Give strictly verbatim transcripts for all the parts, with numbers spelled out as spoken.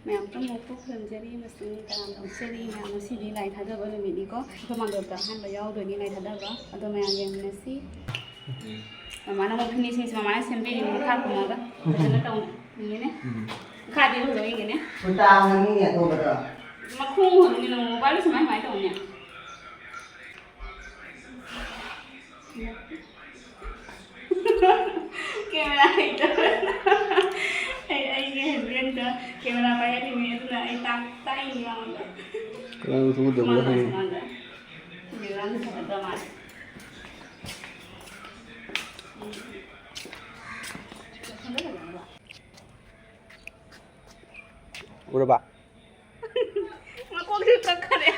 ꯃꯌꯥꯝ ꯄꯨꯝꯅꯃꯛꯄꯨ ꯈꯨꯔꯨꯝꯖꯔꯤ ꯑꯃꯁꯨꯡ ꯇꯔꯥꯝꯅ ꯑꯣꯛꯆꯔꯤ꯫ ꯃꯌꯥꯝ, ꯉꯁꯤꯗꯤ ꯂꯥꯏ ꯊꯥꯗꯕ ꯅꯨꯃꯤꯠꯅꯤꯀꯣ꯫ ꯑꯩꯈꯣꯏ ꯃꯥꯟꯗꯣꯞꯇ ꯑꯍꯥꯟꯕ ꯌꯥꯎꯗꯣꯏꯅꯤ ꯂꯥꯏ ꯊꯥꯗꯕ꯫ ꯑꯗꯣ ꯃꯌꯥꯝ ꯌꯦꯡꯃꯤꯟꯅꯁꯤ꯫ ꯃꯃꯥꯅ ꯑꯃꯨꯛ ꯐꯤꯅꯤꯁꯤꯡꯁꯦ ꯃꯃꯥꯅ ꯁꯦꯝꯕꯤꯔꯤꯅꯤ, ꯃꯈꯥ ꯀꯨꯝꯃꯒ ꯐꯖꯅ ꯇꯧꯅꯤꯡꯉꯤꯅꯦ꯫ ꯎꯝ꯫ ꯃꯈꯥꯗꯤ ꯍꯨꯜꯂꯣ ꯌꯦꯡꯒꯦꯅꯦ꯫ ꯎꯜꯇꯥ ꯍꯨꯜꯂꯅꯤꯅꯦ ꯑꯇꯣꯞꯄꯗ꯫ ꯃꯈꯣꯡ ꯍꯨꯜꯂꯅꯤ, ꯅꯣꯡꯃ ꯃꯣꯕꯥꯏꯜꯗ ꯁꯨꯃꯥꯏ ꯁꯨꯃꯥꯏꯅ ꯇꯧꯅꯦ꯫ ꯀꯦꯃꯦꯔꯥ ꯍꯩꯇꯕꯅ꯫ ꯑꯩ, ꯑꯩꯒꯤ ꯍꯁꯕꯦꯟꯗ ꯀꯦꯃꯦꯔꯥ ꯄꯥꯏꯍꯜꯂꯤꯅꯦ, ꯑꯗꯨꯅ ꯑꯩ ꯇꯥꯛ-, ꯇꯥꯛꯏꯅꯦ ꯃꯉꯣꯟꯗ꯫ ꯀꯅꯥꯅꯣ ꯊꯣꯛꯑꯗꯕꯅꯣ ꯃꯉꯣꯟꯗ ꯍꯪꯉꯤ? ꯃꯉꯣꯟꯗ꯫ ꯀꯦꯃꯦꯔꯥ ꯐꯖꯗꯕ ꯃꯥꯜꯂꯦ꯫ ꯎꯔꯕ? ꯃꯀꯣꯛꯁꯨ ꯀꯛꯈꯔꯦ꯫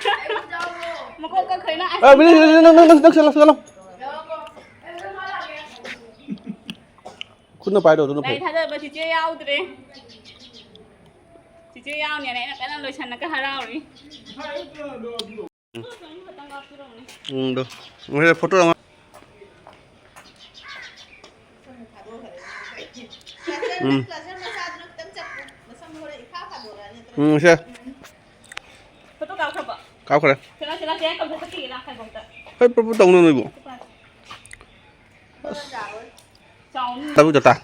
ꯃꯀꯣꯛ ꯀꯛꯈ꯭ꯔꯦ ꯅꯪ꯫ ꯑ, ꯃꯤꯅꯤꯠ, ꯃꯤꯅꯤꯠ, ꯅꯪ, ꯅꯪ, ꯅꯪ, ꯅꯪ, ꯆꯠꯂꯣ, ꯆꯠꯂꯣ꯫ ꯈꯨꯠꯅ ꯄꯥꯏꯔꯣ, ꯑꯗꯨꯅ ꯂꯥꯏ ꯐꯩ꯫ ꯊꯥꯗꯕ ꯆꯤꯆꯦ ꯌꯥꯎꯗ꯭ꯔꯦ꯫ ꯆꯤꯆꯦ ꯌꯥꯎꯅꯦꯅ ꯑꯩꯅ ꯀꯟꯅ ꯂꯣꯏꯁꯟꯅꯒ ꯍꯔꯥꯎꯔꯤ꯫ ꯎꯝ, ꯗꯣ꯫ ꯉꯁꯥꯏ ꯐꯣꯇꯣ ꯑꯃ꯫ ꯎꯝ꯫ ꯎꯝ, ꯁꯦ꯫ ꯐꯣꯇꯣ ꯀꯥꯞꯈ꯭ꯔꯕꯣ? ꯀꯥꯞꯈ꯭ꯔꯦ꯫ ꯁꯦ, ꯂꯥꯛꯑꯣ, ꯁꯦ, ꯂꯥꯛꯑꯣ, ꯁꯦ, ꯀꯝꯗ ꯆꯠꯈꯤꯒꯦ, ꯂꯥꯛꯈ꯭ꯔꯕꯣ ꯑꯝꯇ? ꯍꯣꯏ, ꯄ꯭ꯔꯣ, ꯄ꯭ꯔꯣ ꯇꯧꯅꯨ ꯅꯣꯏꯕꯨ꯫ ꯆꯥꯎꯅꯤ꯫ ꯇꯕꯨ ꯇꯇꯥ꯫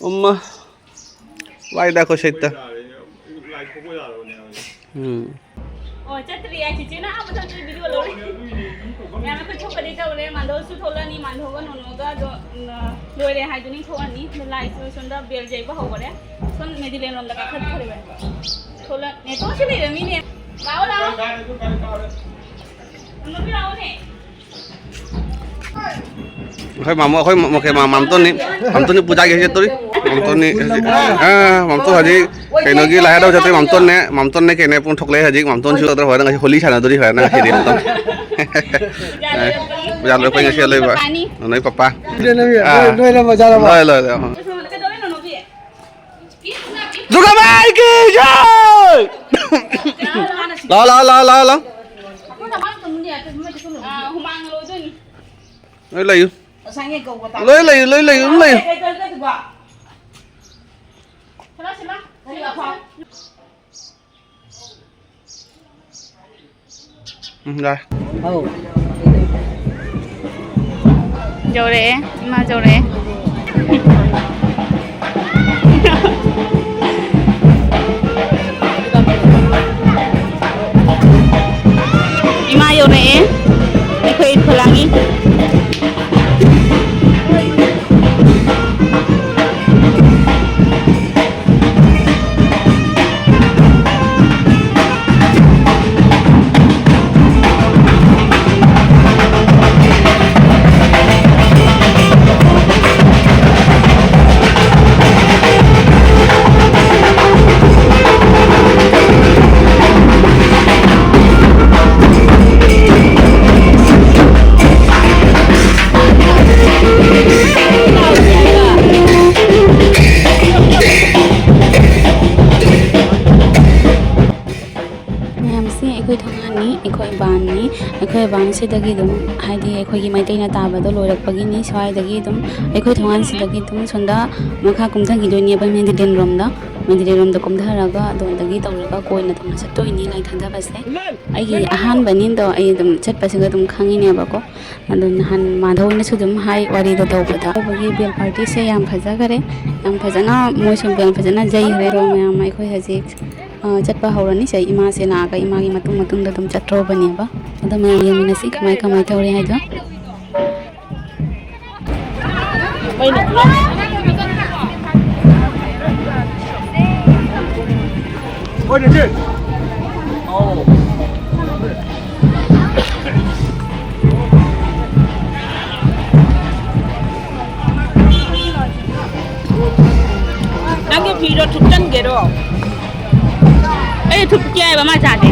ꯑꯃ꯫ ꯋꯥꯏꯗ ꯑꯩꯈꯣꯏ ꯁꯩꯠꯇ꯫ ꯎꯝ꯫ ꯑꯣ, ꯆꯠꯇ꯭ꯔꯤ ꯍꯥꯏ, ꯆꯤꯆꯦꯅ ꯑꯥ ꯃꯊꯛꯇ ꯚꯤꯗꯤꯑꯣ ꯂꯧꯔꯤ꯫ ꯃꯌꯥꯝ ꯑꯩꯈꯣꯏ ꯊꯣꯛꯀꯗꯤ ꯇꯧꯔꯦ, ꯃꯥꯟꯗꯣꯁꯨ ꯊꯣꯛꯂꯛꯑꯅꯤ, ꯃꯥꯟꯗꯣꯒ ꯅꯣꯅꯣꯒ ꯑꯗꯣ, ꯎꯝ, ꯂꯣꯏꯔꯦ ꯍꯥꯏꯗꯨꯅꯤ ꯊꯣꯛꯑꯅꯤ꯫ ꯑꯗꯣ ꯂꯥꯏꯁꯨ ꯁꯣꯝꯗ ꯕꯦꯜ ꯌꯩꯕ ꯍꯧꯈꯔꯦ꯫ ꯁꯣꯝ ꯃꯦꯗꯤꯂꯦꯟ ꯂꯣꯝꯗ ꯀꯥꯈꯠꯈ꯭ꯔꯦꯕ꯫ ꯊꯣꯛꯂꯛ-, ꯅꯦꯇꯣꯟꯁꯨ ꯂꯩꯔꯝꯃꯤꯅꯦ꯫ ꯂꯥꯛꯑꯣ, ꯂꯥꯛꯑꯣ꯫ ꯅꯣꯅꯣꯕꯤ ꯂꯥꯛꯑꯣꯅꯦ꯫ ꯑꯩꯈꯣꯏ ꯃꯥꯃꯣ, ꯑꯩꯈꯣꯏ ꯃ-, ꯃꯈꯩ ꯃꯥ-, ꯃꯥꯝꯇꯣꯟꯅꯤ꯫ ꯃꯥꯝꯇꯣꯟꯅꯤ ꯄꯨꯖꯥꯒꯤ ꯍꯧꯖꯤꯛ ꯇꯧꯔꯤ꯫ ꯃꯥꯝꯇꯣꯟꯅꯤ ꯍꯧꯖꯤꯛ, ꯑꯥ, ꯃꯥꯝꯇꯣꯟ ꯍꯧꯖꯤꯛ ꯀꯩꯅꯣꯒꯤ ꯂꯥꯏ ꯍꯔꯥꯎ ꯆꯠꯇꯣꯏ ꯃꯥꯝꯇꯣꯟꯅꯦ꯫ ꯃꯥꯝꯇꯣꯟꯅꯦ ꯀꯩꯅꯦ ꯄꯨꯡ ꯊꯣꯛꯂꯛꯑꯦ ꯍꯧꯖꯤꯛ꯫ ꯃꯥꯝꯇꯣꯟꯁꯨ ꯇꯧꯗ꯭ꯔ ꯍꯣꯔꯦꯟ ꯉꯁꯤ ꯍꯣꯂꯤ ꯁꯥꯟꯅꯗꯣꯔꯤ ꯍꯣꯔꯦꯟ ꯉꯁꯤꯗꯤ ꯃꯥꯝꯇꯣꯟ꯫ ꯄꯨꯖꯥ ꯂꯣꯏꯔꯛꯄꯩ ꯉꯁꯤ ꯑꯔꯣꯏꯕ꯫ ꯅꯣꯏ ꯄꯄꯥ꯫ ꯂꯣꯏꯔꯦ, ꯂꯣꯏꯔꯦ, ꯂꯣꯏꯔꯦ, ꯂꯣꯏꯔꯦ, ꯂꯣꯏꯔꯦ꯫ ꯂꯣꯏꯔꯦ, ꯂꯣꯏꯔꯦ꯫ ꯀꯩꯗꯧꯔꯤꯅꯣ ꯅꯣꯕꯤ? ꯗꯨꯔꯒꯥ ꯃꯥꯏ ꯀꯤ ꯖꯥꯏ! ꯂꯥꯎ, ꯂꯥꯎ, ꯂꯥꯎ, ꯂꯥꯎ, ꯂꯥꯎ꯫ ꯑꯥ, ꯍꯨꯃꯥꯡ ꯂꯧꯗꯣꯏꯅꯤ꯫ ꯂꯣꯏ ꯂꯩꯌꯨ꯫ ꯂꯣꯏ ꯂꯩꯌꯨ, ꯂꯣꯏ ꯂꯩꯌꯨ, ꯑꯗꯨꯝ ꯂꯩꯌꯨ꯫ ꯀꯩ ꯇꯧꯔꯤꯅꯣ ꯑꯗꯨꯕꯣ? ꯎꯝ, ꯌꯥꯔꯦ꯫ ꯑꯧ꯫ ꯌꯧꯔꯛꯑꯦ, ꯏꯃꯥ ꯌꯧꯔꯛꯑꯦ꯫ ꯏꯃꯥ ꯌꯧꯔꯛꯑꯦ꯫ ꯑꯩꯈꯣꯏ ꯈꯣꯂꯥꯡꯉꯤ꯫ ꯃꯌꯥꯝꯁꯤ ꯑꯩꯈꯣꯏ ꯊꯣꯡꯒꯥꯟꯅꯤ, ꯑꯩꯈꯣꯏ ꯕꯥꯟꯅꯤ꯫ ꯑꯩꯈꯣꯏ ꯕꯥꯟꯁꯤꯗꯒꯤ ꯑꯗꯨꯝ, ꯍꯥꯏꯗꯤ, ꯑꯩꯈꯣꯏꯒꯤ ꯃꯩꯇꯩꯅ ꯇꯥꯕꯗꯣ ꯂꯣꯏꯔꯛꯄꯒꯤꯅꯤ꯫ ꯁ꯭ꯋꯥꯏꯗꯒꯤ ꯑꯗꯨꯝ, ꯑꯩꯈꯣꯏ ꯊꯣꯡꯒꯥꯟꯁꯤꯗꯒꯤ ꯑꯗꯨꯝ ꯁꯣꯝꯗ ꯃꯈꯥ ꯀꯨꯝꯊꯈꯤꯗꯣꯏꯅꯦꯕ, ꯃꯦꯗꯤꯂꯦꯟ ꯔꯣꯝꯗ꯫ ꯃꯦꯗꯤꯂꯦꯟ ꯔꯣꯝꯗ ꯀꯨꯝꯊꯔꯒ ꯑꯗꯣꯝꯗꯒꯤ ꯇꯧꯔꯒ ꯀꯣꯏꯅ ꯑꯗꯨꯝ ꯆꯠꯇꯣꯏꯅꯤ ꯂꯥꯏ ꯊꯥꯗꯕꯁꯦ꯫ ꯑꯩꯒꯤ ꯑꯍꯥꯟꯕꯅꯤꯗꯣ, ꯑꯩ ꯑꯗꯨꯝ ꯆꯠꯄꯁꯤꯒ ꯑꯗꯨꯝ ꯈꯪꯉꯤꯅꯦꯕꯀꯣ꯫ ꯑꯗꯣ ꯅꯍꯥꯟ ꯃꯥꯙꯧꯅꯁꯨ ꯑꯗꯨꯝ ꯍꯥꯏ, ꯋꯥꯔꯤꯗꯣ ꯇꯧꯕꯗ꯫ ꯇꯧꯕꯒꯤ ꯕꯦꯜ ꯄꯥꯔꯇꯤꯁꯦ ꯌꯥꯝ ꯐꯖꯈꯔꯦ, ꯌꯥꯝ ꯐꯖꯅ ꯃꯣꯏꯁꯨ ꯕꯦꯜ ꯐꯖꯅ ꯌꯩꯈ꯭ꯔꯦ꯫ ꯑꯗꯣ ꯃꯌꯥꯝ ꯑꯩꯈꯣꯏ ꯍꯧꯖꯤꯛ, ꯑ, ꯆꯠꯄ ꯍꯧꯔꯅꯤ꯫ ꯁꯦ, ꯏꯃꯥꯁꯦ ꯂꯥꯛꯑꯒ ꯏꯃꯥꯒꯤ ꯃꯇꯨꯡ ꯃꯇꯨꯡꯗ ꯑꯗꯨꯝ ꯆꯠꯇ꯭ꯔꯣꯕꯅꯦꯕ꯫ ꯑꯗꯣ ꯃꯌꯥꯝ ꯌꯦꯡꯃꯤꯟꯅꯁꯤ ꯀꯃꯥꯏ ꯀꯃꯥꯏ ꯇꯧꯔꯤ ꯍꯥꯏꯗꯣ꯫ ꯅꯪꯒꯤ ꯐꯤꯗꯣ ꯊꯨꯞꯆꯟꯒꯦꯔꯣ? ꯑꯩ ꯊꯨꯞꯀꯦ ꯍꯥꯏꯕ, ꯃꯥ ꯆꯥꯗꯦ꯫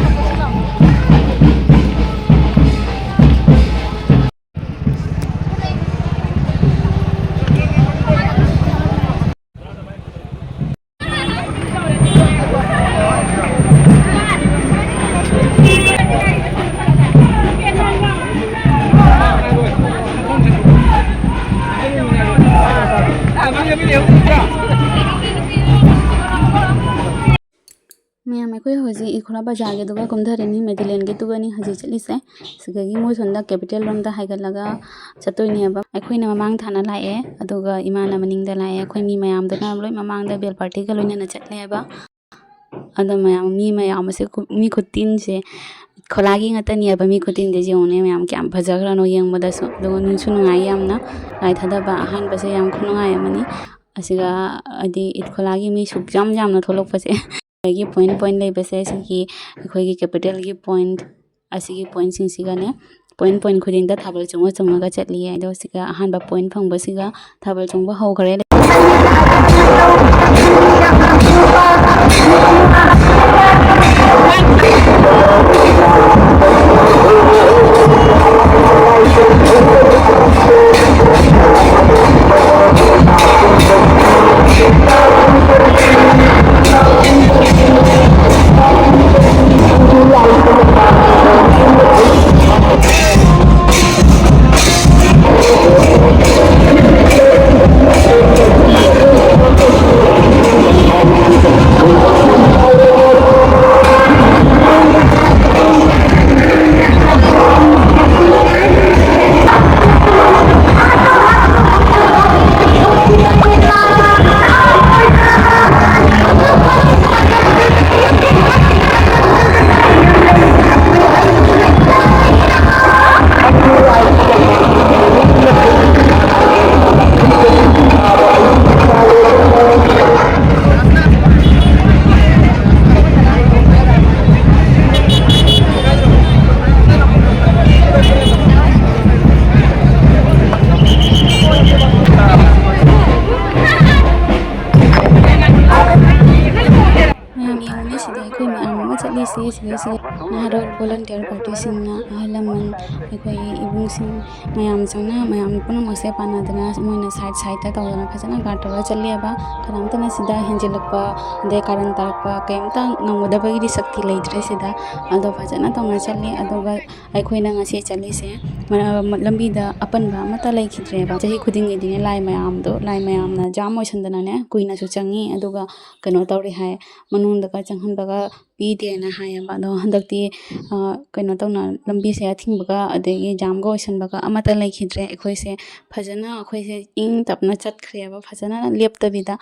ꯃꯌꯥꯝ, ꯑꯩꯈꯣꯏ ꯍꯧꯖꯤꯛ ꯏꯈꯣꯂꯥ ꯕꯖꯥꯔꯒꯤꯗꯨꯒ ꯀꯨꯝꯊꯔꯅꯤ, ꯃꯦꯗꯤꯂꯦꯟꯒꯤꯗꯨꯒꯅꯤ ꯍꯧꯖꯤꯛ ꯆꯠꯂꯤꯁꯦ꯫ ꯁꯤꯗꯒꯤ ꯃꯣꯏ ꯁꯣꯝꯗ ꯀꯦꯄꯤꯇꯦꯜ ꯔꯣꯝꯗ ꯍꯥꯏꯒꯠꯂꯒ ꯆꯠꯇꯣꯏꯅꯦꯕ꯫ ꯑꯩꯈꯣꯏꯅ ꯃꯃꯥꯡ ꯊꯥꯅ ꯂꯥꯛꯑꯦ, ꯑꯗꯨꯒ ꯏꯃꯥꯅ ꯃꯅꯤꯡꯗ ꯂꯥꯛꯑꯦ꯫ ꯑꯩꯈꯣꯏ ꯃꯤ ꯃꯌꯥꯝꯗꯨꯅ ꯂꯣꯏ ꯃꯃꯥꯡꯗ ꯕꯦꯜ ꯄꯥꯔꯇꯤꯒ ꯂꯣꯏꯅꯅ ꯆꯠꯂꯦꯕ꯫ ꯑꯗꯣ ꯃꯌꯥꯝ, ꯃꯤ ꯃꯌꯥꯝ ꯑꯁꯦ ꯈꯨ-, ꯃꯤ ꯈꯨꯇꯤꯟꯁꯦ, ꯈꯣꯂꯥꯒꯤ ꯉꯥꯛꯇꯅꯦꯕ ꯃꯤ ꯈꯨꯇꯤꯟꯁꯦ꯫ ꯌꯦꯡꯉꯨꯅꯦ ꯃꯌꯥꯝ, ꯀꯌꯥꯝ ꯐꯖꯈ꯭ꯔꯅꯣ ꯌꯦꯡꯕꯗꯁꯨ꯫ ꯑꯗꯨꯒ ꯅꯨꯡꯁꯨ ꯅꯨꯡꯉꯥꯏ ꯌꯥꯝꯅ꯫ ꯂꯥꯏ ꯊꯥꯗꯕ ꯑꯍꯥꯟꯕꯁꯦ ꯌꯥꯝ ꯈꯨꯅꯨꯡꯉꯥꯏ ꯑꯃꯅꯤ꯫ ꯑꯁꯤꯒ ꯍꯥꯏꯗꯤ ꯏꯠ ꯈꯣꯂꯥꯒꯤ ꯃꯤ ꯁꯨꯛ ꯌꯥꯝ ꯌꯥꯝꯅ ꯊꯣꯛꯂꯛꯄꯁꯦ꯫ ꯑꯗꯒꯤ ꯄꯣꯏꯟ ꯄꯣꯏꯟ ꯂꯩꯕꯁꯦ ꯁꯤꯒꯤ ꯑꯩꯈꯣꯏꯒꯤ ꯀꯦꯄꯤꯇꯦꯜꯒꯤ ꯄꯣꯏꯟ, ꯑꯁꯤꯒꯤ ꯄꯣꯏꯟꯁꯤꯡꯁꯤꯒꯅꯦ, ꯄꯣꯏꯟ ꯄꯣꯏꯟ ꯈꯨꯗꯤꯡꯗ ꯊꯥꯕꯜ ꯆꯣꯡꯉ ꯆꯣꯡꯉꯒ ꯆꯠꯂꯤꯌꯦ꯫ ꯑꯗꯣ ꯁꯤꯒ ꯑꯍꯥꯟꯕ ꯄꯣꯏꯟ ꯐꯪꯕꯁꯤꯒ ꯊꯥꯕꯜ ꯆꯣꯡꯕ ꯍꯧꯈ꯭ꯔꯦ꯫ ꯁꯤꯗꯩꯁꯤꯗ ꯅꯍꯥꯔꯣꯜ ꯚꯣꯂꯟꯇꯤꯌꯔ ꯄꯥꯔꯇꯤꯁꯤꯡꯅ, ꯑꯍꯜ ꯂꯃꯟ, ꯑꯩꯈꯣꯏꯒꯤ ꯏꯕꯨꯡꯁꯤꯡ ꯃꯌꯥꯝ ꯆꯪꯅ, ꯃꯌꯥꯝ ꯄꯨꯝꯅꯃꯛꯁꯦ ꯄꯥꯟꯅꯗꯅ, ꯃꯣꯏꯅ ꯁꯥꯏꯠ ꯁꯥꯏꯠꯇ ꯇꯧꯗꯅ ꯐꯖꯅ ꯒꯥꯔꯗ ꯇꯧꯔ ꯆꯠꯂꯦꯕ꯫ ꯀꯅꯥꯝꯇꯅ ꯁꯤꯗ ꯍꯦꯟꯖꯤꯜꯂꯛꯄ, ꯑꯗꯩ ꯀꯥꯔꯟ ꯇꯥꯔꯛꯄ ꯀꯩꯝꯇ ꯉꯝꯒꯗꯕꯒꯤꯗꯤ ꯁꯛꯇꯤ ꯂꯩꯇ꯭ꯔꯦ ꯁꯤꯗ꯫ ꯑꯗꯣ ꯐꯖꯅ ꯇꯧꯅ ꯆꯠꯂꯤ꯫ ꯑꯗꯨꯒ ꯑꯩꯈꯣꯏꯅ ꯉꯁꯤ ꯆꯠꯂꯤꯁꯦ ꯃꯔ-, ꯂꯝꯕꯤꯗ ꯑꯄꯟꯕ ꯑꯃꯠꯇ ꯂꯩꯈꯤꯗ꯭ꯔꯦꯕ꯫ ꯆꯍꯤ ꯈꯨꯗꯤꯡꯒꯤꯗꯤꯅꯦ ꯂꯥꯏ ꯃꯌꯥꯝꯗꯣ, ꯂꯥꯏ ꯃꯌꯥꯝꯅ ꯖꯥꯝ ꯑꯣꯏꯁꯟꯗꯅꯅꯦ ꯀꯨꯏꯅꯁꯨ ꯆꯪꯉꯤ꯫ ꯑꯗꯨꯒ ꯀꯩꯅꯣ ꯇꯧꯔꯤ ꯍꯥꯏ, ꯃꯅꯨꯡꯗꯒ ꯆꯪꯍꯟꯕꯒ ꯄꯤꯗꯦꯅ ꯍꯥꯏꯌꯦꯕ꯫ ꯑꯗꯣ ꯍꯟꯗꯛꯇꯤ, ꯑ, ꯀꯩꯅꯣ ꯇꯧꯅ, ꯂꯝꯕꯤꯁꯦ ꯑꯊꯤꯡꯕꯒ ꯑꯗꯒꯤ ꯖꯥꯝꯒ ꯑꯣꯏꯁꯟꯕꯒ ꯑꯃꯠꯇ ꯂꯩꯈꯤꯗ꯭ꯔꯦ꯫ ꯑꯩꯈꯣꯏꯁꯦ ꯐꯖꯅ, ꯑꯩꯈꯣꯏꯁꯦ ꯏꯪ ꯇꯞꯅ ꯆꯠꯈ꯭ꯔꯦꯕ, ꯐꯖꯅ ꯂꯦꯞꯇꯕꯤꯗ꯫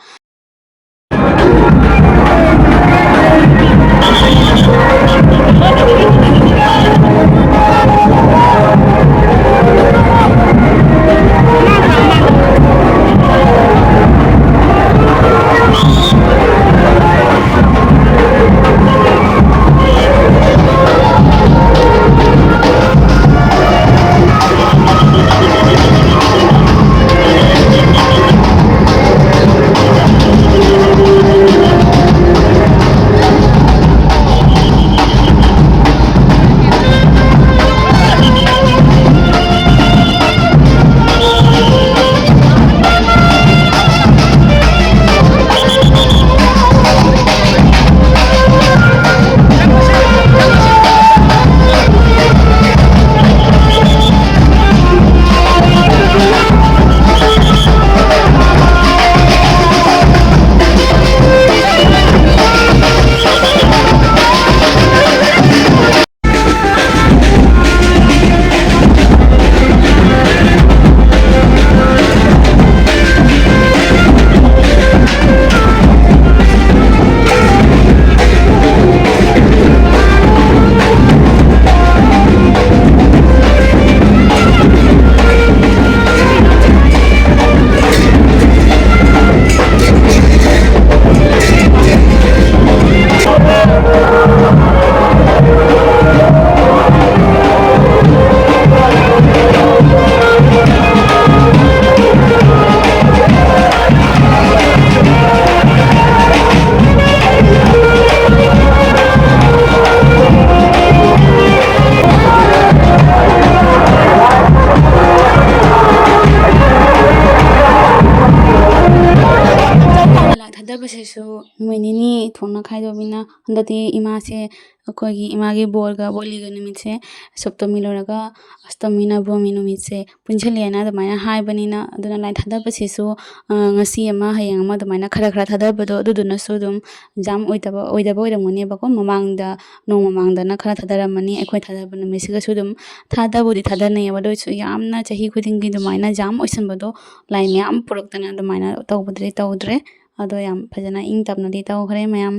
ꯑꯩꯈꯣꯏꯁꯤꯁꯨ ꯅꯨꯃꯤꯠ ꯅꯤꯅꯤ ꯊꯣꯛꯅ ꯈꯥꯏꯗꯣꯛꯃꯤꯟꯅ, ꯍꯟꯗꯛꯇꯤ ꯏꯃꯥꯁꯦ, ꯑꯩꯈꯣꯏꯒꯤ ꯏꯃꯥꯒꯤ ꯕꯣꯔꯒ ꯕꯣꯠꯂꯤꯒ ꯅꯨꯃꯤꯠꯁꯦ, ꯁꯨꯞꯇꯃꯤ ꯂꯣꯏꯔꯒ ꯑꯁꯇꯃꯤ ꯅꯕꯃꯤ ꯅꯨꯃꯤꯠꯁꯦ ꯄꯨꯟꯁꯤꯜꯂꯦꯅ ꯑꯗꯨꯃꯥꯏꯅ ꯍꯥꯏꯕꯅꯤꯅ, ꯑꯗꯨꯅ ꯂꯥꯏ ꯊꯥꯗꯕꯁꯤꯁꯨ, ꯑ, ꯉꯁꯤ ꯑꯃ ꯍꯌꯦꯡ ꯑꯃ ꯑꯗꯨꯃꯥꯏꯅ ꯈꯔ ꯈꯔ ꯊꯥꯗꯕꯗꯣ, ꯑꯗꯨꯗꯨꯅꯁꯨ ꯑꯗꯨꯝ ꯖꯥꯝ ꯑꯣꯏꯗꯕ, ꯑꯣꯏꯗꯕ ꯑꯣꯏꯔꯝꯒꯅꯦꯕꯀꯣ꯫ ꯃꯃꯥꯡꯗ, ꯅꯣꯡꯃ ꯃꯃꯥꯡꯗꯅ ꯈꯔ ꯊꯥꯗꯔꯝꯃꯅꯤ, ꯑꯩꯈꯣꯏ ꯊꯥꯗꯕ ꯅꯨꯃꯤꯠꯁꯤꯒꯁꯨ ꯑꯗꯨꯝ ꯊꯥꯗꯕꯨꯗꯤ ꯊꯥꯗꯅꯩꯌꯦꯕ, ꯑꯗꯨ ꯑꯣꯏꯔꯁꯨ ꯌꯥꯝꯅ ꯆꯍꯤ ꯈꯨꯗꯤꯡꯒꯤ ꯑꯗꯨꯃꯥꯏꯅ ꯖꯥꯝ ꯑꯣꯏꯁꯟꯕꯗꯣ, ꯂꯥꯏ ꯃꯌꯥꯝ ꯄꯨꯔꯛꯇꯅ ꯑꯗꯨꯃꯥꯏꯅ ꯇꯧꯕꯗꯨꯗꯤ ꯇꯧꯗ꯭ꯔꯦ꯫ ꯑꯗꯣ ꯌꯥꯝ ꯐꯖꯅ ꯏꯪ ꯇꯞꯅꯗꯤ ꯇꯧꯈ꯭ꯔꯦ ꯃꯌꯥꯝ꯫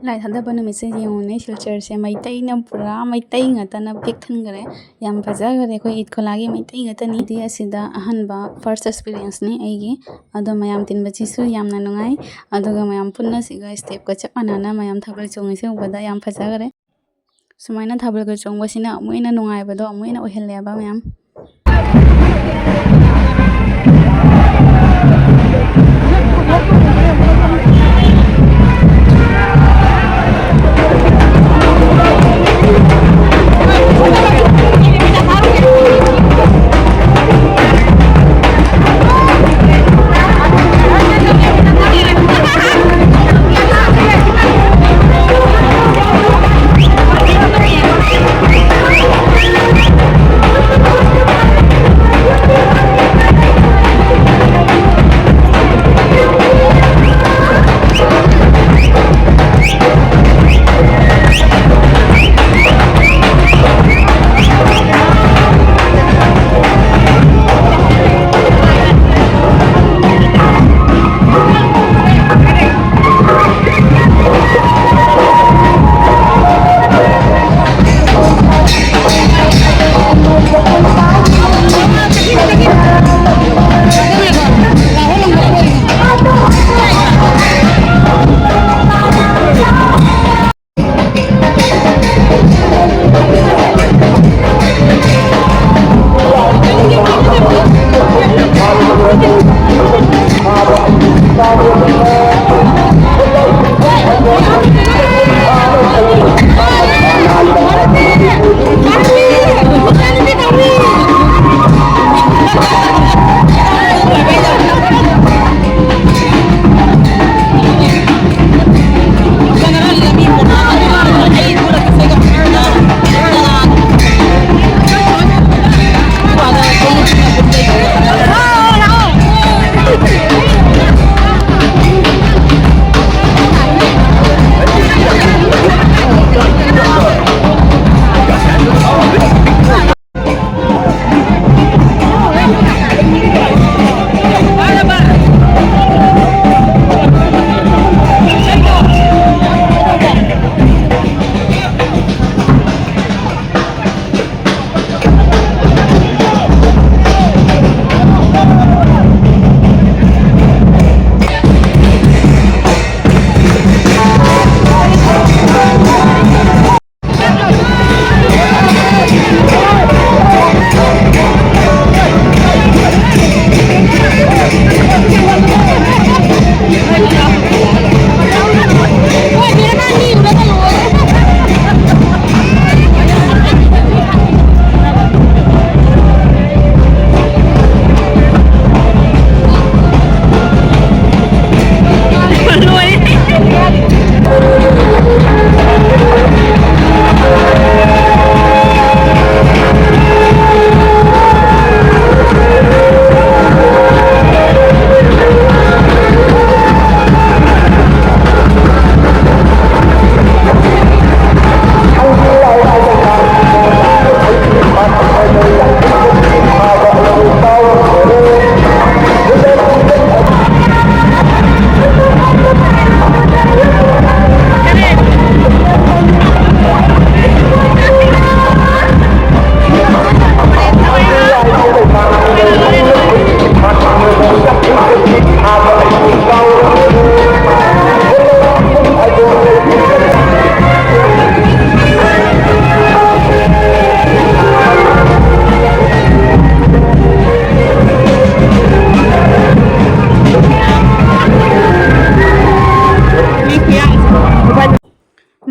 ꯂꯥꯏ ꯊꯥꯗꯕ ꯅꯨꯃꯤꯠꯁꯦ ꯌꯦꯡꯉꯨꯅꯦ, ꯁꯤꯜꯆꯔꯁꯦ ꯃꯩꯇꯩꯅ ꯄꯨꯔꯥ ꯃꯩꯇꯩ ꯉꯥꯛꯇꯅ ꯄꯤꯛ ꯊꯟꯈꯔꯦ꯫ ꯌꯥꯝ ꯐꯖꯈꯔꯦ, ꯑꯩꯈꯣꯏ ꯏꯠ ꯈꯣꯂꯥꯒꯤ ꯃꯩꯇꯩ ꯉꯥꯛꯇꯅꯤ꯫ ꯗꯤ ꯑꯁꯤꯗ ꯑꯍꯥꯟꯕ first experienceꯅꯤ ꯑꯩꯒꯤ꯫ ꯑꯗꯣ ꯃꯌꯥꯝ ꯇꯤꯟꯕꯁꯤꯁꯨ ꯌꯥꯝꯅ ꯅꯨꯡꯉꯥꯏ꯫ ꯑꯗꯨꯒ ꯃꯌꯥꯝ ꯄꯨꯟꯅ ꯁꯤꯒ stepꯀ ꯆꯞ ꯃꯥꯟꯅꯅ ꯃꯌꯥꯝ ꯊꯥꯕꯜ ꯆꯣꯡꯉꯤꯁꯦ ꯎꯕꯗ ꯌꯥꯝ ꯐꯖꯈꯔꯦ꯫ ꯁꯨꯃꯥꯏꯅ ꯊꯥꯕꯜꯒ ꯆꯣꯡꯕꯁꯤꯅ ꯑꯃꯨꯛ ꯍꯦꯟꯅ ꯅꯨꯡꯉꯥꯏꯕꯗꯣ ꯑꯃꯨꯛ ꯍꯦꯟꯅ ꯑꯣꯏꯍꯜꯂꯦꯕ ꯃꯌꯥꯝ꯫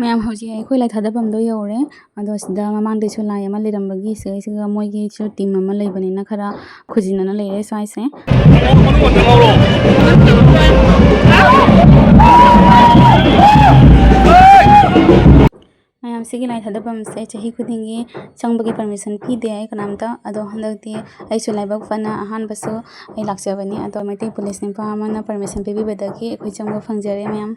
ꯃꯌꯥꯝ, ꯍꯧꯖꯤꯛ ꯑꯩꯈꯣꯏ ꯂꯥꯏ ꯊꯥꯗꯐꯝꯗꯣ ꯌꯧꯔꯦ꯫ ꯑꯗꯣ ꯁꯤꯗ ꯃꯃꯥꯡꯗꯩꯁꯨ ꯂꯥꯏ ꯑꯃ ꯂꯩꯔꯝꯕꯒꯤ ꯁꯤꯗꯩꯁꯤꯒ ꯃꯣꯏꯒꯤꯁꯨ ꯇꯤꯝ ꯑꯃ ꯂꯩꯕꯅꯤꯅ ꯈꯔ ꯈꯨꯖꯤꯟꯅꯅ ꯂꯩꯔꯦ ꯁ꯭ꯋꯥꯏꯁꯦ꯫ ꯃꯌꯥꯝ, ꯁꯤꯒꯤ ꯂꯥꯏ ꯊꯥꯗꯐꯝꯁꯦ ꯆꯍꯤ ꯈꯨꯗꯤꯡꯒꯤ ꯆꯪꯕꯒꯤ ꯄꯔꯃꯤꯁꯟ ꯄꯤꯗꯦ ꯑꯩ ꯀꯅꯥꯝꯇ꯫ ꯑꯗꯣ ꯍꯟꯗꯛꯇꯤ ꯑꯩꯁꯨ ꯂꯥꯏꯕꯛ ꯐꯅ ꯑꯍꯥꯟꯕꯁꯨ ꯑꯩ ꯂꯥꯛꯆꯕꯅꯤ꯫ ꯑꯗꯣ ꯃꯩꯇꯩ ꯄꯨꯂꯤꯁ ꯅꯨꯄꯥ ꯑꯃꯅ ꯄꯔꯃꯤꯁꯟ ꯄꯤꯕꯤꯕꯗꯒꯤ ꯑꯩꯈꯣꯏ ꯆꯪꯕ ꯐꯪꯖꯔꯦ ꯃꯌꯥꯝ꯫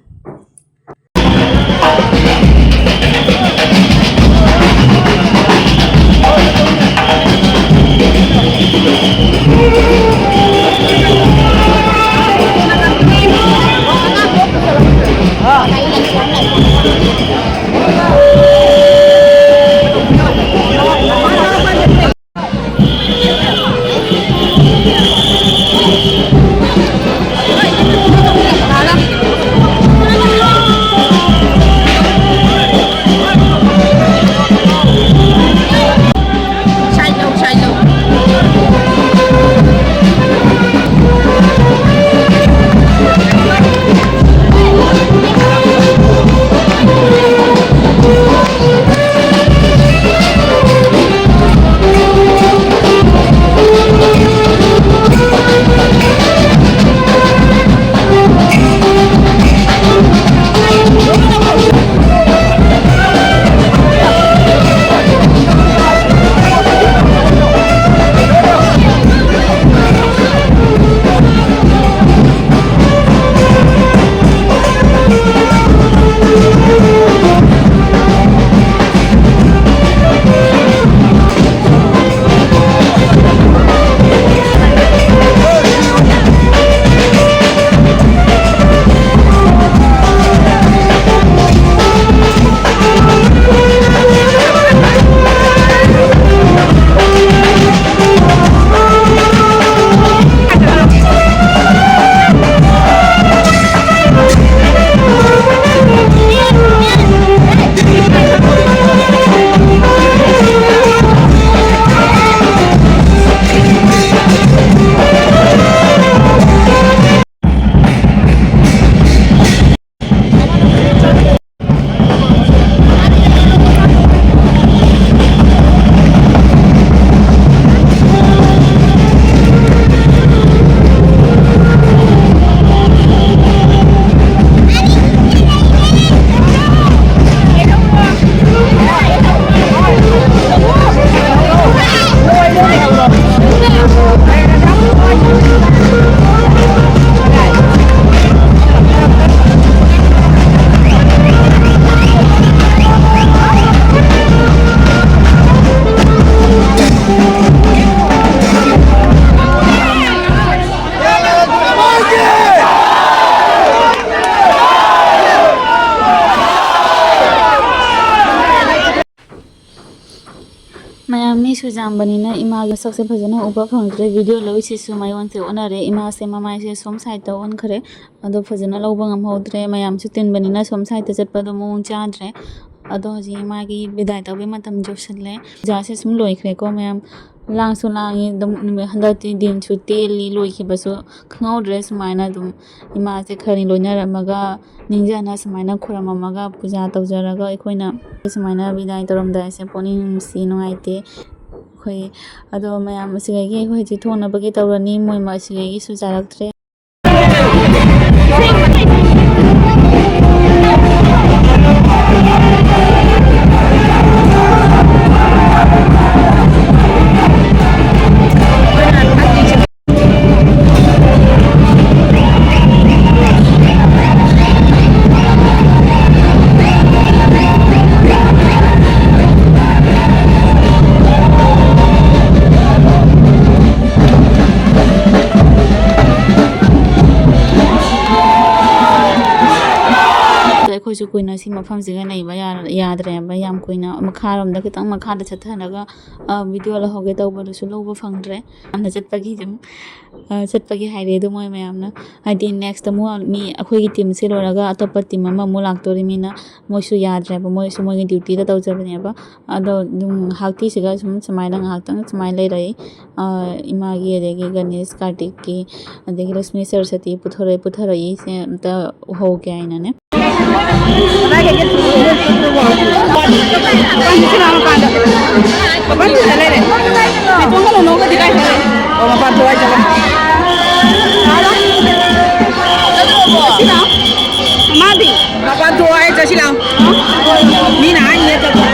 ꯑꯩꯁꯨ ꯌꯥꯝꯕꯅꯤꯅ ꯏꯃꯥꯒꯤ ꯃꯁꯛꯁꯦ ꯐꯖꯅ ꯎꯕ ꯐꯪꯗ꯭ꯔꯦ꯫ ꯚꯤꯗꯤꯑꯣ ꯂꯣꯏꯁꯤꯁꯨ ꯃꯌꯣꯟꯁꯦ ꯑꯣꯟꯅꯔꯦ꯫ ꯏꯃꯥꯁꯦ ꯃꯃꯥꯏꯁꯦ ꯁꯣꯝ ꯁꯥꯏꯗꯇ ꯑꯣꯟꯈ꯭ꯔꯦ꯫ ꯑꯗꯣ ꯐꯖꯅ ꯂꯧꯕ ꯉꯝꯍꯧꯗ꯭ꯔꯦ꯫ ꯃꯌꯥꯝꯁꯨ ꯇꯤꯟꯕꯅꯤꯅ ꯁꯣꯝ ꯁꯥꯏꯗꯇ ꯆꯠꯄꯗꯣ ꯃꯑꯣꯡ ꯆꯥꯗ꯭ꯔꯦ꯫ ꯑꯗꯣ ꯍꯧꯖꯤꯛ ꯏꯃꯥꯒꯤ ꯕꯤꯗꯥꯏ ꯇꯧꯕꯒꯤ ꯃꯇꯝ ꯌꯧꯁꯜꯂꯦ꯫ ꯄꯨꯖꯥꯁꯦ ꯁꯨꯝ ꯂꯣꯏꯈ꯭ꯔꯦꯀꯣ ꯃꯌꯥꯝ꯫ ꯂꯥꯡꯁꯨ ꯂꯥꯡꯉꯤ꯫ ꯑꯗꯨꯝ ꯅꯨꯃꯤꯠ, ꯍꯟꯗꯛꯇꯤ ꯗꯤꯟꯁꯨ ꯇꯦꯜꯂꯤ꯫ ꯂꯣꯏꯈꯤꯕꯁꯨ ꯈꯪꯍꯧꯗ꯭ꯔꯦ꯫ ꯁꯨꯃꯥꯏꯅ ꯑꯗꯨꯝ ꯏꯃꯥꯁꯦ ꯈꯔꯅꯤ ꯂꯣꯏꯅꯔꯝꯃꯒ, ꯅꯤꯡꯖꯅ ꯁꯨꯃꯥꯏꯅ ꯈꯨꯔꯨꯝꯃꯝꯃꯒ, ꯄꯨꯖꯥ ꯇꯧꯖꯔꯒ, ꯑꯩꯈꯣꯏꯅ ꯁꯨꯃꯥꯏꯅ ꯕꯤꯗꯥꯏ ꯇꯧꯔꯝꯗꯥꯏꯁꯦ ꯄꯨꯛꯅꯤꯡ ꯅꯨꯡꯁꯤ, ꯅꯨꯡꯉꯥꯏꯇꯦ꯫ ꯑꯩꯈꯣꯏ, ꯑꯗꯣ ꯃꯌꯥꯝ ꯑꯁꯤꯗꯒꯤ ꯑꯩꯈꯣꯏ ꯍꯧꯖꯤꯛ ꯊꯣꯡꯅꯕꯒꯤ ꯇꯧꯔꯅꯤ꯫ ꯃꯣꯏ ꯑꯁꯤꯗꯒꯤꯁꯨ ꯆꯥꯔꯛꯇ꯭ꯔꯦ꯫ ꯑꯗꯣ ꯑꯩꯈꯣꯏꯁꯨ ꯀꯨꯏꯅ ꯁꯤ ꯃꯐꯝꯁꯤꯒ ꯂꯩꯕ ꯌꯥꯔ-, ꯌꯥꯗ꯭ꯔꯦꯕ꯫ ꯌꯥꯝ ꯀꯨꯏꯅ ꯃꯈꯥꯔꯣꯝꯗ, ꯈꯤꯇꯪ ꯃꯈꯥꯗ ꯆꯠꯊꯔꯒ, ꯑ, ꯚꯤꯗꯤꯑꯣ ꯂꯧꯍꯧꯒꯦ ꯇꯧꯕꯗꯨꯁꯨ ꯂꯧꯕ ꯐꯪꯗ꯭ꯔꯦ꯫ ꯌꯥꯝꯅ ꯆꯠꯄꯒꯤ ꯑꯗꯨꯝ, ꯑ, ꯆꯠꯄꯒꯤ ꯍꯥꯏꯔꯦ ꯑꯗꯨ ꯃꯣꯏ ꯃꯌꯥꯝꯅ꯫ ꯍꯥꯏꯗꯤ next ꯑꯃꯨꯛ ꯃꯤ ꯑꯩꯈꯣꯏꯒꯤ ꯇꯤꯝꯁꯦ ꯂꯣꯏꯔꯒ ꯑꯇꯣꯞꯄ ꯇꯤꯝ ꯑꯃꯃꯨꯛ ꯂꯥꯛꯇꯣꯔꯤꯃꯤꯅ ꯃꯣꯏꯁꯨ ꯌꯥꯗ꯭ꯔꯦꯕ꯫ ꯃꯣꯏꯁꯨ ꯃꯣꯏꯒꯤ ꯗ꯭ꯌꯨꯇꯤꯗ ꯇꯧꯖꯕꯅꯦꯕ꯫ ꯑꯗꯣ ꯑꯗꯨꯝ ꯉꯥꯏꯍꯥꯛꯇꯤꯁꯤꯒ ꯁꯨꯝ ꯁꯨꯃꯥꯏꯅ ꯉꯥꯏꯍꯥꯛꯇꯪ ꯁꯨꯃꯥꯏꯅ ꯂꯩꯔꯛꯏ꯫ ꯑ, ꯏꯃꯥꯒꯤ, ꯑꯗꯒꯤ ꯒꯅꯦꯁ, ꯀꯥꯔꯇꯤꯛꯀꯤ, ꯑꯗꯒꯤ ꯂꯛꯁꯃꯤ ꯁꯔꯁꯋꯇꯤ ꯄꯨꯊꯣꯔꯛꯏ, ꯄꯨꯊꯔꯛꯏꯁꯦ ꯑꯝꯇ ꯎꯍꯧꯒꯦ ꯍꯥꯏꯅꯅꯦ꯫ ꯃꯥꯗꯤ ꯃꯄꯥꯟ ꯊꯣꯛꯑꯣ ꯍꯥꯏ ꯆꯠꯁꯤ ꯂꯥꯎ꯫ ꯃꯤꯅ ꯍꯥꯏꯅꯤꯅ ꯆꯠꯄ꯫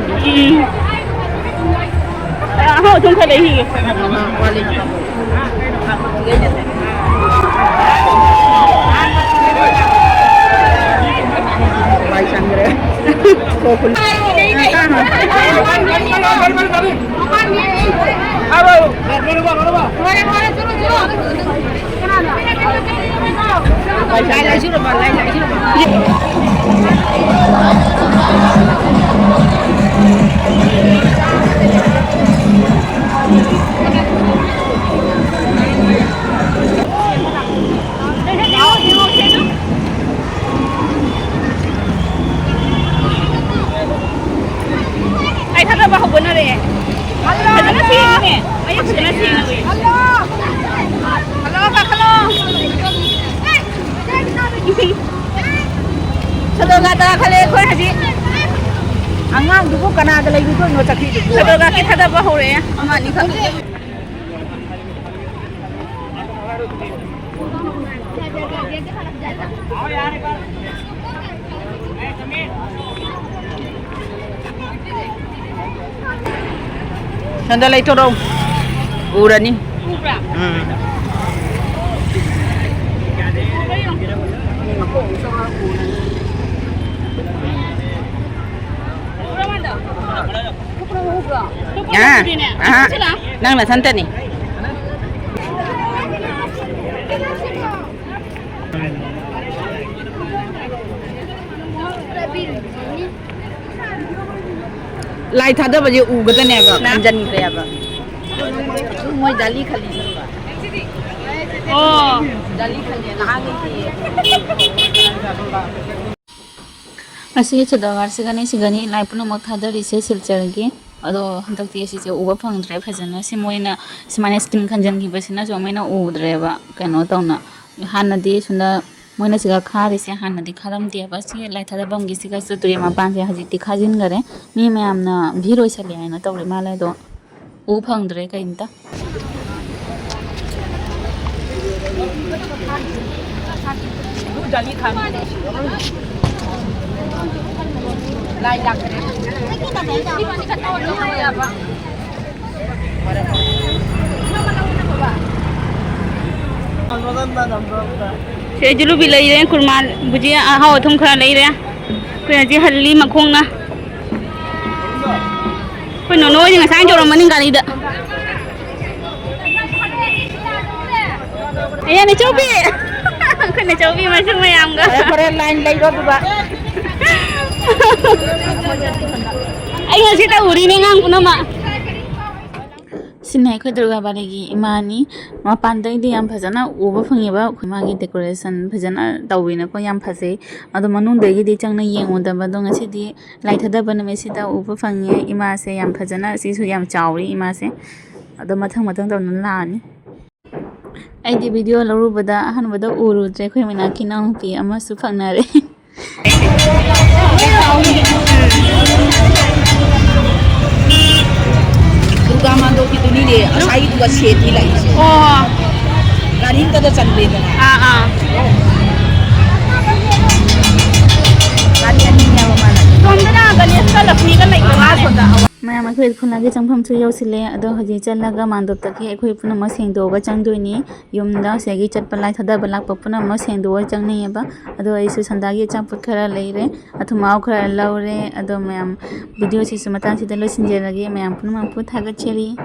ꯎꯝ꯫ ꯑꯍꯥꯎ ꯑꯊꯨꯝ ꯈꯔ ꯂꯩꯈꯤꯒꯦ꯫ ꯋꯥꯏ ꯁꯪꯈ꯭ꯔꯦ꯫ ꯑꯩ ꯊꯥꯗꯕ ꯍꯧꯒꯠꯅꯔꯛꯑꯦ꯫ ꯐꯖꯅ ꯁꯦꯡꯉꯦ꯫ ꯑꯩ ꯐꯖꯅ ꯁꯦꯡꯉꯦ꯫ ꯍꯜꯂꯣ꯫ ꯍꯜꯂꯣ, ꯀꯥꯈꯠꯂꯣ꯫ ꯁꯣꯗꯣꯒꯥ ꯇꯥꯈꯠꯂꯦ ꯑꯩꯈꯣꯏ ꯍꯧꯖꯤꯛ꯫ ꯑꯉꯥꯡꯗꯨꯕꯨ ꯀꯅꯥꯒ ꯂꯩꯔꯨꯗꯣꯏꯅꯣ ꯆꯠꯈ꯭ꯔꯤꯗꯨꯕꯨ? ꯁꯣꯗꯣꯒꯥ ꯀꯤ ꯊꯥꯗꯕ ꯍꯧꯔꯛꯑꯦ꯫ ꯑꯃ ꯑꯅꯤ ꯈꯛ꯫ ꯁꯣꯝꯗ ꯂꯩꯊꯣꯔꯛꯎ꯫ ꯎꯔꯅꯤ꯫ ꯎꯕ꯭ꯔꯥ? ꯎꯝ꯫ ꯎꯕ꯭ꯔꯥ ꯌꯦꯡꯉꯣ꯫ ꯎꯕ꯭ꯔꯥ? ꯑꯥ, ꯑꯥ, ꯅꯪ ꯅꯊꯟꯇꯅꯤ꯫ ꯂꯥꯏ ꯊꯥꯗꯕꯁꯦ ꯎꯒꯗꯅꯦꯕ, ꯅ- ꯈꯟꯖꯟꯈ꯭ꯔꯦꯕ꯫ ꯃꯣꯏ ꯖꯥꯂꯤ ꯈꯜꯂꯤ꯫ ꯑꯣ꯫ ꯖꯥꯂꯤ ꯈꯜꯂꯤ, ꯅꯍꯥꯟꯒꯤ꯫ ꯉꯁꯤꯒꯤ ꯆꯨꯗꯥꯒꯥꯔꯁꯤꯒꯅꯤ ꯁꯤꯒꯅꯤ ꯂꯥꯏ ꯄꯨꯝꯅꯃꯛ ꯊꯥꯗꯔꯤꯁꯦ ꯁꯤꯜꯆꯔꯒꯤ꯫ ꯑꯗꯣ ꯍꯟꯗꯛꯇꯤ ꯑꯁꯤꯁꯦ ꯎꯕ ꯐꯪꯗ꯭ꯔꯦ ꯐꯖꯅ꯫ ꯁꯤ ꯃꯣꯏꯅ ꯁꯨꯃꯥꯏꯅ ꯁ꯭ꯀꯤꯟ ꯈꯟꯖꯟꯈꯤꯕꯁꯤꯅꯁꯨ ꯃꯣꯏꯅ ꯎꯗ꯭ꯔꯦꯕ꯫ ꯀꯩꯅꯣ ꯇꯧꯅ ꯍꯥꯟꯅꯗꯤ ꯁꯣꯝꯗ ꯃꯣꯏꯅ ꯁꯤꯒ ꯈꯥꯔꯤꯁꯦ ꯍꯥꯟꯅꯗꯤ ꯈꯥꯔꯝꯗꯦꯕ꯫ ꯁꯤ ꯂꯥꯏ ꯊꯥꯗꯐꯝꯒꯤꯁꯤꯒꯁꯨ ꯇꯨꯔꯦꯜ ꯃꯄꯥꯟꯁꯦ ꯍꯧꯖꯤꯛꯇꯤ ꯈꯥꯖꯤꯟꯈꯔꯦ꯫ ꯃꯤ ꯃꯌꯥꯝꯅ ꯚꯤꯔ ꯑꯣꯏꯁꯜꯂꯦ ꯍꯥꯏꯅ ꯇꯧꯔꯤ ꯃꯥꯜꯂꯦ꯫ ꯑꯗꯣ ꯎ ꯐꯪꯗ꯭ꯔꯦ ꯀꯩꯝꯇ꯫ ꯂꯥꯏ ꯂꯥꯛꯇ꯭ꯔꯦ꯫ ꯁꯦ ꯖꯤꯂꯨꯕꯤ ꯂꯩꯔꯦ, ꯀꯨꯔꯃꯥ, ꯕꯨꯖꯤꯌꯥ, ꯑꯍꯥꯎ ꯑꯊꯨꯝ ꯈꯔ ꯂꯩꯔꯦ꯫ ꯑꯩꯈꯣꯏ ꯍꯧꯖꯤꯛ ꯍꯜꯂꯤ ꯃꯈꯣꯡꯅ꯫ ꯑꯩꯈꯣꯏ ꯅꯣꯅꯣ ꯍꯣꯏꯗꯤ ꯉꯁꯥꯏꯅ ꯌꯧꯔꯝꯃꯅꯤ ꯒꯥꯔꯤꯗ꯫ ꯑꯌꯥ, ꯅꯆꯧꯕꯤ! ꯑꯩꯈꯣꯏ ꯅꯆꯧꯕꯤ ꯃꯁꯨ ꯃꯌꯥꯝꯒ꯫ ꯐꯔꯦ, ꯐꯔꯦ, line ꯂꯩꯔꯣ ꯑꯗꯨꯒ꯫ ꯑꯩ ꯉꯁꯤ ꯇꯧꯔꯤꯅꯦ ꯑꯉꯥꯡ ꯄꯨꯝꯅꯃꯛ꯫ ꯁꯤꯅ ꯑꯩꯈꯣꯏ ꯗꯨꯔꯒꯥ ꯕꯥꯔꯤꯒꯤ ꯏꯃꯥꯅꯤ꯫ ꯃꯄꯥꯟꯗꯩꯗꯤ ꯌꯥꯝ ꯐꯖꯅ ꯎꯕ ꯐꯪꯉꯦꯕ, ꯑꯩꯈꯣꯏ ꯃꯥꯒꯤ decoration ꯐꯖꯅ ꯇꯧꯋꯤꯅꯀꯣ, ꯌꯥꯝ ꯐꯖꯩ꯫ ꯑꯗꯣ ꯃꯅꯨꯡꯗꯒꯤꯗꯤ ꯆꯪꯅ ꯌꯦꯡꯉꯨꯗꯕꯗꯣ ꯉꯁꯤꯗꯤ ꯂꯥꯏ ꯊꯥꯗꯕ ꯅꯨꯃꯤꯠꯁꯤꯗ ꯎꯕ ꯐꯪꯉꯦ ꯏꯃꯥꯁꯦ꯫ ꯌꯥꯝ ꯐꯖꯅ, ꯁꯤꯁꯨ ꯌꯥꯝ ꯆꯥꯎꯔꯤ ꯏꯃꯥꯁꯦ꯫ ꯑꯗꯣ ꯃꯊꯪ ꯃꯊꯪ ꯇꯧꯅ ꯂꯥꯛꯑꯅꯤ꯫ ꯑꯩꯗꯤ video ꯂꯧꯔꯨꯕꯗ ꯑꯍꯥꯟꯕꯗ ꯎꯔꯨꯗ꯭ꯔꯦ꯫ ꯑꯩꯈꯣꯏ ꯃꯅꯥꯛꯀꯤ ꯏꯅꯥꯎꯅꯨꯄꯤ ꯑꯃꯁꯨ ꯐꯪꯅꯔꯦ꯫ ꯗꯨꯔꯒꯥ ꯃꯥꯟꯗꯣꯞꯀꯤꯗꯨꯅꯤꯅꯦ, ꯉꯁꯥꯏꯒꯤꯗꯨꯒ ꯁꯦꯝꯅꯤ ꯂꯥꯛꯏꯁꯦ꯫ ꯑꯣ꯫ ꯒꯥꯔꯤ ꯑꯝꯇꯗ ꯆꯟꯗꯦꯗꯅ꯫ ꯑꯥ, ꯑꯥ꯫ ꯒꯥꯔꯤ ꯑꯅꯤꯅꯦꯕ ꯃꯥꯅ꯫ ꯁꯣꯝꯗꯅ ꯒꯅꯦꯁꯀ ꯂꯛꯁꯃꯤꯒ ꯂꯩꯕ ꯃꯥꯜꯂꯦ꯫ ꯃꯌꯥꯝ, ꯑꯩꯈꯣꯏ ꯈꯨꯜꯂꯒꯤ ꯆꯪꯐꯝꯁꯨ ꯌꯧꯁꯤꯜꯂꯦ꯫ ꯑꯗꯣ ꯍꯧꯖꯤꯛ ꯆꯠꯂꯒ ꯃꯥꯟꯗꯣꯞꯇꯒꯤ ꯑꯩꯈꯣꯏ ꯄꯨꯝꯅꯃꯛ ꯁꯦꯡꯗꯣꯛꯑꯒ ꯆꯪꯗꯣꯏꯅꯤ꯫ ꯌꯨꯝꯗ ꯁꯤꯗꯒꯤ ꯆꯠꯄ, ꯂꯥꯏ ꯊꯥꯗꯕ ꯂꯥꯛꯄ ꯄꯨꯝꯅꯃꯛ ꯁꯦꯡꯗꯣꯛꯑ ꯆꯪꯅꯩꯌꯦꯕ꯫ ꯑꯗꯣ ꯑꯩꯁꯨ ꯁꯟꯗꯥꯒꯤ ꯑꯆꯥꯄꯣꯠ ꯈꯔ ꯂꯩꯔꯦ, ꯑꯊꯨꯝ ꯑꯍꯥꯎ ꯈꯔ ꯂꯧꯔꯦ꯫ ꯑꯗꯣ ꯃꯌꯥꯝ, video ꯁꯤꯁꯨ ꯃꯇꯥꯡꯁꯤꯗ ꯂꯣꯏꯁꯤꯟꯖꯔꯒꯦ꯫ ꯃꯌꯥꯝ ꯄꯨꯝꯅꯃꯛꯄꯨ ꯊꯥꯒꯠꯆꯔꯤ꯫